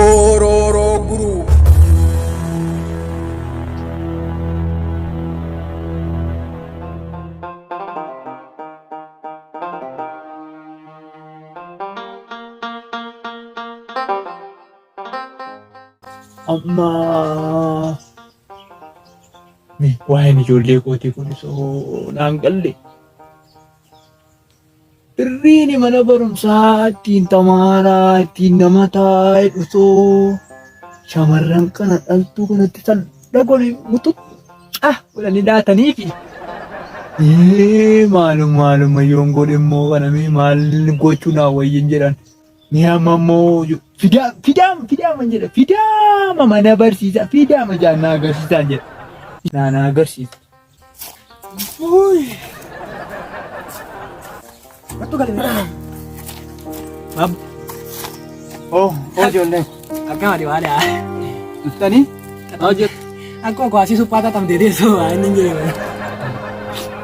Orooroo Group. Amma mee waa'een ijoollee kootii kun osoo naan galle. Birriin mana barumsaa ittiin tamaaraa ittiin nama taa'e osoo shamarran kana dhaltuu kanatti salpha godhe mutuccaa godhanii laataniifi. Ee maaluma maaluma yoon godhe immoo kana mee maal gochuu naa wayyin jedhan. Mee amma immoo fidaa fidaa fidaama jedha fidaama mana barsiisaa fidaama jaan naa agarsiisaan jedha. Naa naa agarsiisa. Wattu gali. Bab. Oh, oh ijoollee. Akkam ati waan haa. Dhuftanii? Hojjetu. Akkuma kuwaasii suphaa xaxamtee teessoo waa inni hin jedhe.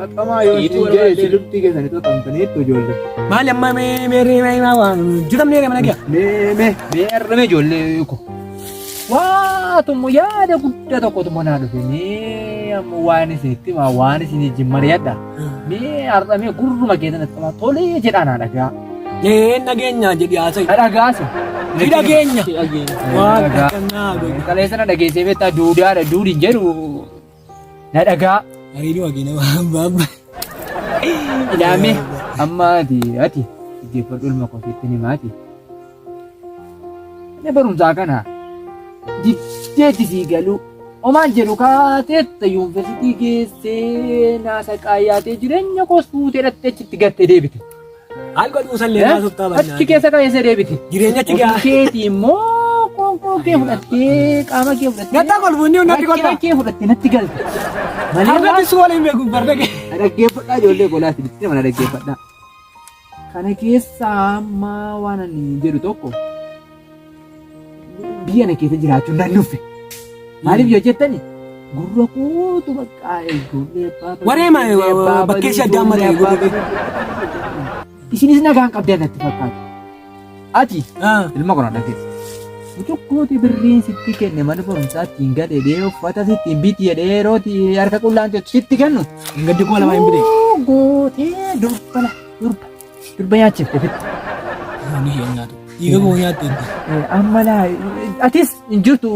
Xaxamaa yoo isin jedhe silubtii keessanii xaxamtaniittu ijoollee. Maali amma mee mee mee mee waan hojjetamnee mana gaya. Mee mee mee har'a mee ijoollee ko. Waatummo yaada guddaa tokkotu naa dhufe mee ammoo waan isinitti himaa waan isin wajjin mari'adha. Mee har'a mee gurruma keessan itti himaa tolee jedhaa naa dhagaa. Ee nageenya jedhi haasa'i. Na dhagaasi. Si dhageenya. Waan Dhagaa. akkanaa godhe. Kaleessa na dhageessee beektaa duudaadha duudin jedhu na dhagaa. Hariiroo wagina waan baabba. Ilaamee amma ati ati dhaggeeffadhu ilma koo sitti himaati. Mana barumsaa kana diddeetti sii galuu omaan jedhu kaateetta yuunivarsiitii geessee naasa qaayyaatee jireenya koos fuutee dhattee achitti gattee deebite. Haal godhuu sallee Eh? naasoftaa bannaa. Achi keessa qabeessee deebite. Jireenya achi Ofii gaa. keetii immoo qoonqoo kee fudhattee qaama kee fudhattee Nattaa kolfuun ni natti rakkina kolfa. kee fudhattee natti galte. Malee Har'a waan tisuu waliin beeku barda kee. dhaggeeffadhaa ijoollee golaati bitti mana dhaggeeffadhaa. Kana keessa amma waan ani jedhu tokko biyya na keessa jiraachuun nan nuffe. Maaliif yoo jettani gurra kootu bakka ijoollee abbaa baduu, Waree ma- ijoollee abbaa bakkee baduu, si addaan ijoollee malee abbaa gurra kee. baduu. Isinis nagaan qabdan natti fakkaata. Ati ilma kana dhageesse. Mucukkooti birriin sitti kenne mana barumsaa ittiin gad jedhee uffata sittiin biti jedhee yerooti harka qullaan jettu sitti kennu. Gaddi 2000 hin bite. Gootee durba la durba durba nyaachifte fitti. Ni isheen nyaatu. Dhiiga koo nyaatte itti. Amma laa atis hin jirtu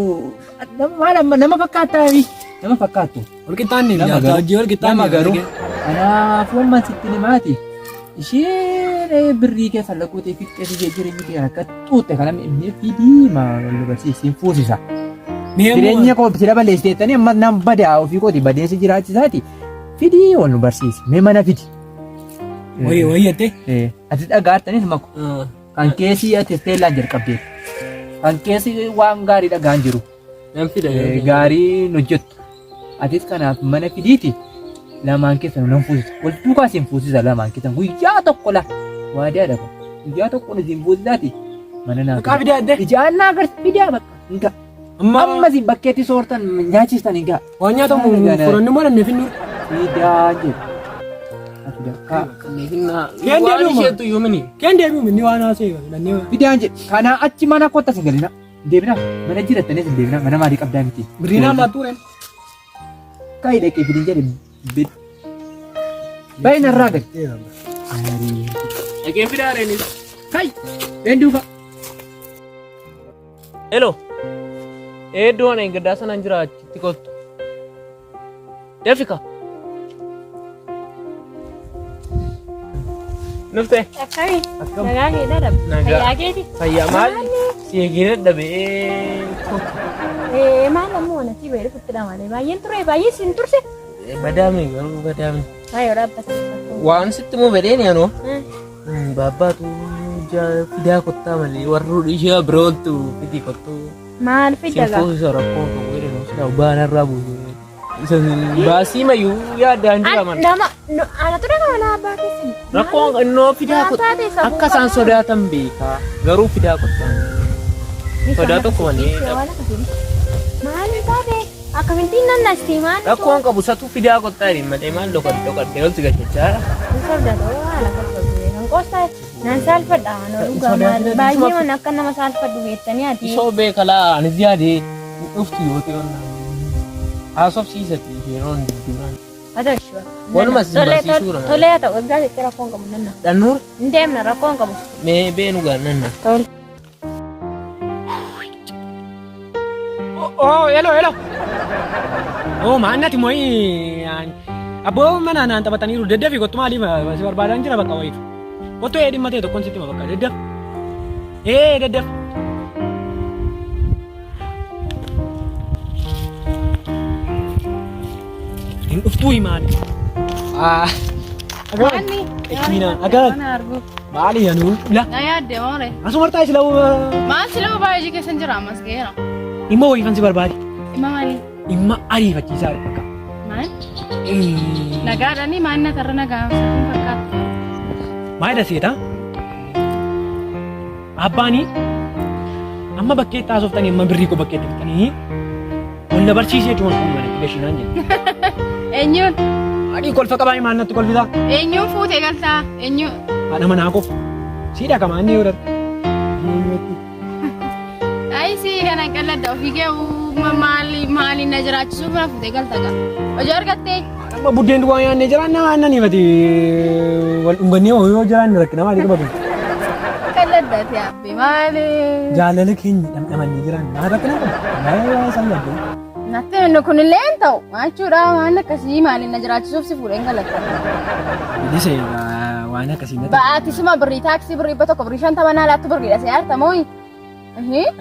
maal amma nama fakkaattaa nama fakkaattu. Wal qixxaanne Nama nyaata garuu hojii wal qixxaanne. nama garuu kanaafuu amma sitti himaati isheen birrii kee fallagootee fixxee si jireenya kee akka xuuxxe kana inni fidii maal barsiisiin fuusisa. Jireenya koo sila balleessiteettanii amma nan badaa ofii kooti badeessi jiraachisaati fidii wal nu barsiisi mee mana fidi. Wayii wayii jettee. Ati dhagaartanis maku kan keessi ati teellaan jalqabdeef kan keessi waan gaarii dhagaan jiru. Nan fida. Gaarii hin hojjettu. Atis kanaaf mana fidiiti lamaan keessan nan fuusisa. Wal duukaa isin fuusisa lamaan keessan guyyaa tokko la waadaadha kun. Guyyaa tokko isin fuusisaati mana naa Maqaa fidaa addee. Ijaan naa agarsiisa fidaa bakka hin ga'a. Amma Amma isin bakkeetti soortan nyaachistan hin ga'a. waan nyaatamu furanni moo dhannee finnu. Fidaa jedhu. Fidaa. Keen deebi'u moo? Isheetu iyyuu mini. Keen deebi'u minni waan haasa'e dhannee. Fidaan jedhu. Kanaa achi mana kottas hin galina. Hin deebinaa. Mana jirattanis hin deebinaa. Mana maalii qabdaa miti. Birriinaan laattuu reen. Ka'i dhaqee fidin jedhe. Bayi narraa gadi. Dhaqee fidaa reenis. Ka'i. Eenduufa. Hello. Eeddoo ana gaddaa sanaan jira achitti kottu. Dafika. Nufte. Akkami? Akkam? Nagaa kee dha rabbi. Nagaa. Fayyaa keeti? Fayyaa maal? Si eegee dadhabee. Ee maal ammoo natti bahee dhufutti dha malee baay'een ture baay'ee siin turse. Badaame garuu badaame. Maayoo dhaabbata. Waan sitti muu fedheeni anoo. Baabbaatu fidaa kottaa malee warri ishee birooltu fidii kottuu. Maal fidda gaa? Sinfuusa rakkoo qabu jedhan silaa baanarraa buuse. Baasii mayyuu yaaddaan jira mana. Nama anatu dhaga mana abbaa keessan. Rakkoon innoo fidaa Maal taate kottaa safuu akka isaan qabdaa? sodaatan beekaa garuu fidaa kottaa. Sodaa tokko malee. Maal taate? Akkamittiin nan nasti maal? Rakkoon qabu satu fidaa kottaa jedhin malee maal dhokadhe dhokadhe ol si gashachaa. Hin sodaatu haala kan sodaatu. qoostaa naan saalfadha anoo dhugaa maal baay'ee man akka nama saalfadhu beektanii ati. Isoo beekalaa anis yaade dhuftu yoo ta'e onnaan haasofsiisati yeroon duraan. Haa ta'u ishee. Walumas isin Tolee barsiisuudha. tolee haa ta'u waggaa sitti rakkoon qabu nanna. Dhannuur Hin deemna rakkoon qabu. mee beenu gaa nanna. Tole. Oh, hello, hello. Oh, maannati mooyi abboo mana naan taphataniiru deddeefi kottu maaliif si barbaadan jira bakka wayiif. Kottu ee dhimma ta'e tokkoon sitti hima bakka deddeef. Ee deddeef. Hin dhuftuu himaani. Ah. Maanni? Ekiina agaa Mana arguuf. maali anuu la Na yaadde moore. asuma hartaa isla Maal sila baay'ee keessan jira ammas ga'eera. dhimma wayiifan si barbaade Dhimma maalii? dhimma ariifachiisaa bakka. Maal? Nagaadhaani maal na tarra nagaa kun fakkaatu. Maal seeta? Abbaanii amma bakkeetti haasoftanii amma birrii koo bakkeetti fixanii wal na barsiisee jechuun kun mana gashinaan jedhe. Eenyuun? Adii kolfa qabaa maal natti kolfisaa? Eenyuun fuutee galtaa? Eenyuun? Haadha manaa koo. Siidha kamaa inni yoo dha. Ayisii kanan qalladda ofii kee maali maaliin na jiraachisuuf na fuutee galta gaa. Hojii argattee? Amma buddeen duwwaa nyaannee jiraan nama aannan ifati wal dhungannee yoo jiraanne rakkina maalii qaba kun? Qalladda ati abbe maali? Jaalala keenya dhamdhamannee jiraan maal rakkina qaba? Baay'ee waan isaan yaaddu. Natti inni kunillee hin ta'u. Maachuudha waan akkasii maaliin na jiraachisuuf si fuudheen galatta. Bilisa waan akkasii natti. Ba'aati suma birrii taaksii birrii 100 birrii 50 naa laattu birriidha si aarta mooyi.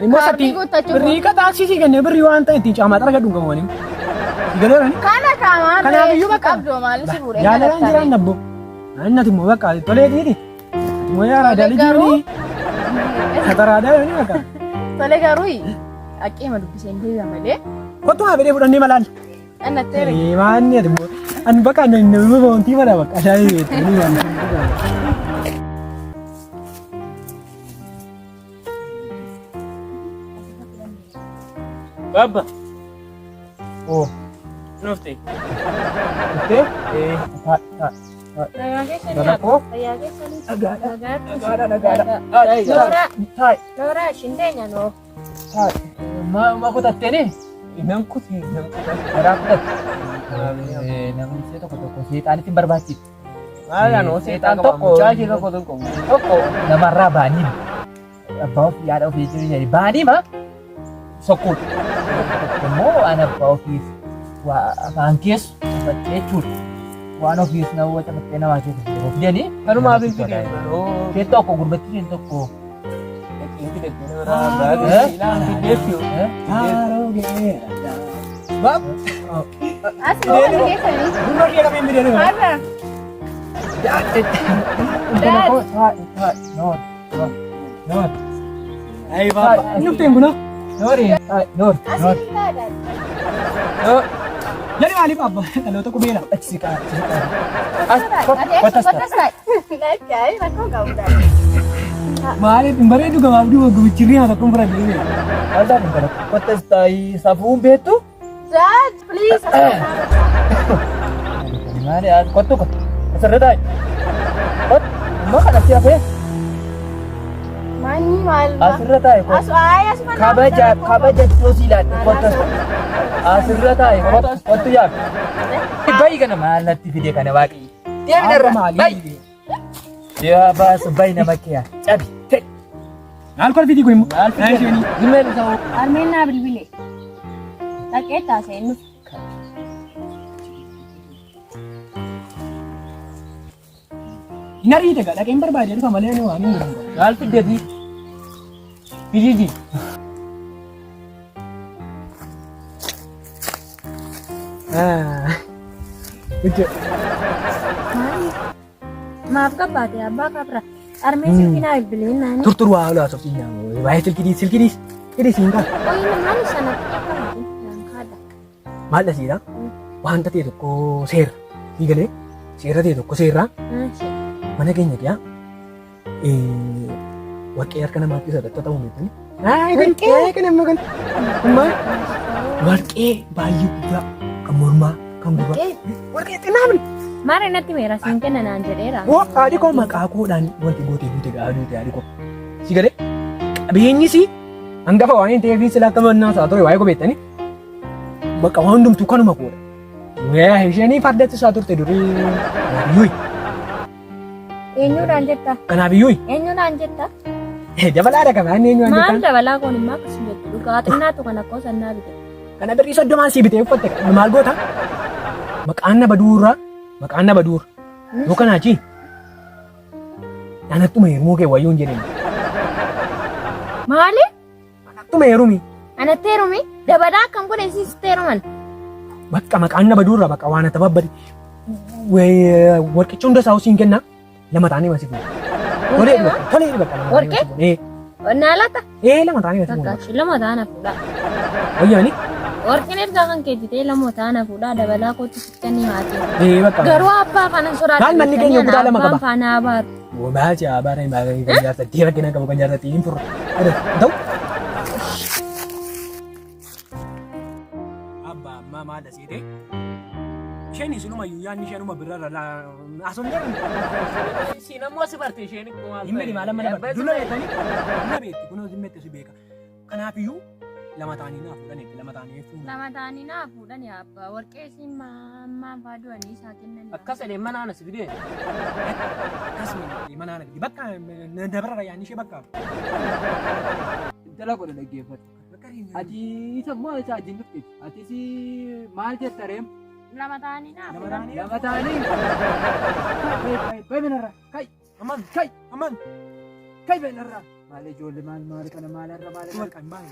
Immoo Kaardii guuttachuuf. Birrii ka taaksii sii kennee birrii waan ta'e ittiin caamaa xaraga dhungamu waniin. Galeerani. Kana kaamaan Kanaaf iyyuu bakka. qabdu maali si fuudheen Jaalalaan galatta. jiraan nabbo. Annati immoo bakka toleetiiti. Ati immoo yaa raadaa Tole garuu. lijiini. Kataraadaa yooni bakka. Tole garuu dhaqeema dubbiseen deebi'a malee. Kottu haa fedhee fudhannee malaal. Annatteere. Maanni ati immoo ani bakka namni boontii mala bakka shaayii beektu. Babba. Oh. Dhufte. Dhuftee? Ee. Taa taa. Nagaa keessanii Dalakkoo? fayyaa keessanii. Dhagaadha. Nagaa Dhagaadha dhagaadha. Nooraa Taa'i nooraa ishiin teenya noo. taa'i. Ma ma kutatteeni? Nan kute nan kute. Garaa kutatte. Namni ishee tokko tokko seexaanitti hin barbaachifne. Maal anoo seexaan Tokko- tokko mucaa ishee tokko tokko. Tokko namarraa baanii abbaa ofii haadha ofii jiru jedhanii baanii ma sokkuudha. Tokko immoo waan abbaa ofiif waa afaan keessu cafattee jechuudha. Waan ofiif nama cafattee namaa keessa yeroo fidanii Kanumaaf hin namatti fide. tola. Isheen tokko gurbattii isheen tokko. As immoo keessanii. Gurra kee qabeen bidee Har'a. Nufteen kuna. As hin taadha. Jadi maaliif abba dhaloota qubeera. Ati kottas taa'i. Lakkaa'ee rakkoo qabda. Maaliif hin bareedu gabaabduu gumichirrii haa tokkoon fira deemee. Kottas taa'i safuun beektu? Dad, please. Maali kottu kottu asirra taa'i. Kottu immoo kanatti hafee Manni maal? asirra taa'i kottu. Asu ay asuma Kabaja kabaja iddoo si ilaalle kottu asirra taa'i kottu kottu yaa. Bayi kana maal natti fide kana waaqi. Deemi narra bayi. Yaa baasu bayi nama kee cabi. Maal kolfitii kun immoo? Maal isheen? Zimeen isaa Harmeen naa bilbile. Dhaqee taasee nuuf. Hin ariite gaa dhaqeen barbaade dhufa malee ani waan hin jiru. Maal fiddeeti? Fiditi. Maaf qabbaate abbaa qabra. Harmeen silkii naa bilbilee naani. Turtur waa olaa softii nyaamu. Waa'ee silkii silkii silkii siin qaba. Qoyi maal sanatti qabdi? Naan kaadha. Maal dhasiidha? Wanta ta'e tokko seera. Ni galee seera ta'e tokko seerraa mana keenya kiyaa warqee harka namaatti isa irratti ta'u beektani. Warqee kan amma kan amma warqee baay'ee guddaa kan mormaa kan gurraa. Warqee xinnaa miti. Maara natti meera siin kenna naan jedheera. Woo haadhi koo maqaa koodhaan wanti gootee duute gaafa duute haadhi koo. Si galee qabeenyis hangafa waan hin ta'eef sila akka mannaa isaa ture waa'ee koo beektanii bakka waan hundumtuu kanuma koodha. Isheen fardatti isaa turte durii kanaafiyyuu Eenyuudhaan jetta? kanaafiyyuu Eenyuudhaan jetta? dabalaadha qaba inni eenyu waan Maal jettan dabalaa kun immoo akkasuma jettu dhugaa xinnaatu kan akkoo sannaa bite. kana birrii soddomaan sii bitee uffatte maal goota maqaan na baduurra maqaan na baduurra yoo kanaachi anattuma heerumuu kee wayyuu hin jedhin Maali? anattuma heerumi Anatti heerumi? Dabalaa akkam godhe isiin sitti heeruman? bakka maqaan na baduurra bakka waan ati babbade warqicha hunda isaa siin kenna lama taanee masi fuudha. Tolee bakka tolee bakka lama taanee Warqee? masi fuudha. Naa laata? Ee lama taanee masi fuudha. Fakkaatu lama taana fuudha. Wayyaani? Warqeen ergaa kan keetti ta'e lama taana fuudha dabalaa kootti sitti kennee maatii. Ee bakka. Garuu abbaa faana soraata. Maal manni keenya kutaa lama qaba? Abbaan faana abaaru. Baasi abaara hin baasanii kan jaarsa rakkina qabu kan jaarsa hin furru. Ta'u. Abbaa ammaa maal asiite? Isheen isinumayyuu yaadni isheenuma birarra asoo hin jedhamu. Siin ammoo si barte isheen ikkoo maal Hin beekni maal amma nama dura beektanii dura beekti kunoo zimmetti si beeka. Kanaafiyyuu lama ta'anii naa fuudhaniitti lama ta'anii fuudhan. Lama ta'anii naa fuudhani abbaa warqee isiin maal fa'aa du'anii isaa kennan. Akkas jedhee mana anas fidee. Akkasuma mana ana fidi bakka dabarara yaadni ishee bakka. Intala godha dhaggeeffadhu. Ati isa immoo isa wajjin dhufte. Atis maal jetta reem? Lama ta'anii naa Lama fuudhan. ta'anii Lama ta'anii. Kai manarra. Kai aman kai aman kai manarra. Maal ijoollee maal maal kana maal irra maal irra. bakka hin baane.